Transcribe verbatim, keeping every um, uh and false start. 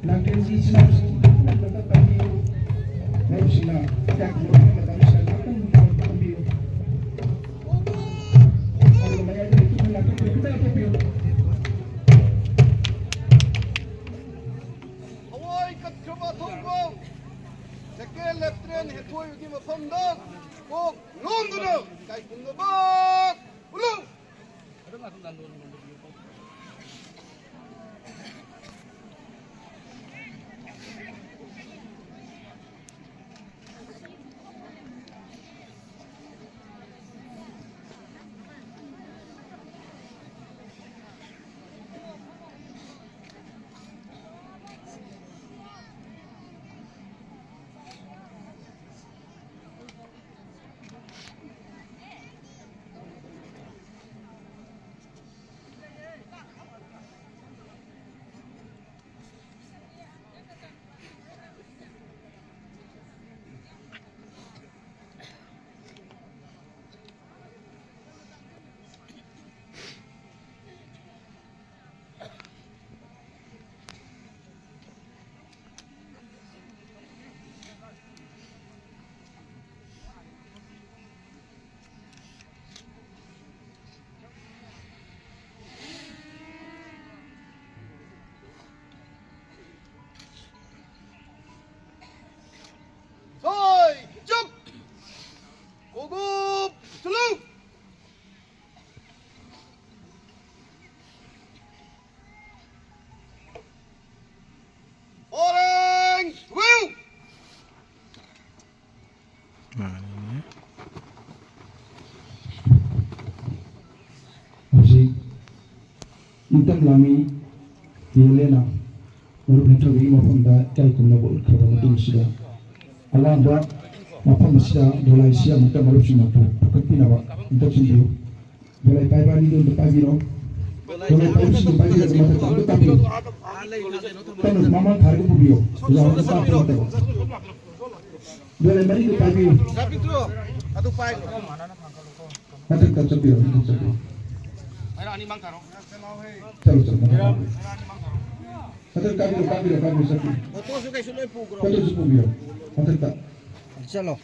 ꯂꯥꯡꯕꯟꯒꯤ ꯏꯆꯤꯜ ꯏꯅꯥꯎꯁꯤꯡ ꯈꯤꯇꯪ ꯂꯥꯡꯕꯟꯗ ꯇꯝꯕꯤꯌꯨ꯫ ꯃꯔꯨꯞꯁꯤꯡꯅ ꯍꯤꯗꯥꯛ ꯂꯧꯕ ꯃꯇꯝꯗ ꯉꯥꯛꯇꯪ ꯇꯝꯕꯤꯌꯨ꯫ ꯑꯗꯨꯒ ꯃꯌꯥꯏꯗ ꯂꯩꯇꯨꯅ ꯉꯥꯛꯇꯪ ꯈꯤꯇꯪ ꯂꯦꯞꯄꯤꯌꯨ꯫ ꯊꯋꯥꯏ ꯀꯠꯈ꯭ꯔꯕ ꯑꯊꯧꯕ ꯁꯦꯀꯦꯟ ꯂꯦꯐꯇꯤꯅꯦꯟ ꯍꯦꯟꯊꯣꯏꯕꯒꯤ ꯃꯐꯝꯗ ꯀꯣꯛ ꯅꯣꯝꯗꯨꯅ ꯏꯀꯥꯏ ꯈꯨꯝꯅꯕ ꯎꯠꯂꯨ꯫ ꯁꯣꯏ, ꯆꯨꯞ! ꯀꯣꯒꯨꯞ, ꯆꯨꯂꯨ! Orange, view! ꯃꯥꯅꯤꯅꯦ꯫ ꯍꯧꯖꯤꯛ ꯏꯟꯇꯝ ꯂꯥꯃꯤ ꯄꯤ ꯑꯦꯜ ꯑꯦꯅ ꯃꯔꯨꯞ ꯍꯦꯟꯊꯕꯒꯤ ꯃꯐꯝꯗ ꯏꯀꯥꯏ ꯈꯨꯝꯅꯕ ꯎꯠꯈ꯭ꯔꯕ ꯃꯇꯨꯡꯁꯤꯗ, ꯑꯋꯥꯡꯕ ꯃꯐꯝ ꯑꯁꯤꯗ ꯗꯣꯂꯥꯏꯁꯤ ꯑꯃꯨꯛꯇ ꯃꯔꯨꯞꯁꯤꯡꯅ ꯄꯨꯈꯠꯄꯤꯅꯕ ꯑꯝꯇ ꯊꯤꯟꯕꯤꯌꯨ꯫ ꯗꯣꯂꯥꯏ ꯄꯥꯏꯕ ꯑꯅꯤꯗꯨ ꯑꯝꯇ ꯄꯥꯏꯕꯤꯔꯣ꯫ ꯗꯣꯂꯥꯏ ꯄꯥꯏꯕꯁꯤꯡꯗꯨ ꯄꯥꯏꯕꯤꯔꯒ ꯃꯊꯛꯇ ꯑꯝꯇ ꯀꯥꯞꯄꯤꯌꯨ꯫ ꯇꯞꯅ ꯃꯃꯥꯡ ꯊꯥꯔꯒ ꯄꯨꯕꯤꯌꯨ꯫ ꯑꯣꯖꯥ ꯍꯣꯏꯅ ꯀꯥꯞꯄ ꯅꯠꯇꯕ꯫ ꯗꯣꯂꯥꯏ ꯃꯔꯤꯗꯨ ꯄꯥꯏꯕꯤꯌꯨ꯫ ꯑꯗꯨ ꯄꯥꯏꯈ꯭ꯔꯣ꯫ ꯃꯊꯛꯇ ꯆꯠꯄꯤꯔꯣ, ꯃꯊꯛ ꯆꯠꯄꯤꯔꯣ꯫ ꯆꯠꯂꯣ, ꯆꯠꯂꯣ, ꯃꯊꯛ ꯀꯥꯕꯤꯔꯣ꯫ ꯃꯊꯛ ꯀꯥꯕꯤꯔꯣ, ꯀꯥꯕꯤꯔꯣ, ꯀꯥꯕꯤꯔꯣ, ꯆꯠꯄꯤꯔꯣ꯫ ꯐꯣꯇꯣꯁꯨ ꯀꯩꯁꯨ ꯂꯣꯏ ꯄꯨꯈ꯭ꯔꯣ꯫ ꯐꯣꯇꯣꯁꯨ ꯄꯨꯕꯤꯔꯣ, ꯃꯊꯛꯇ꯫ ꯆꯠꯂꯣ꯫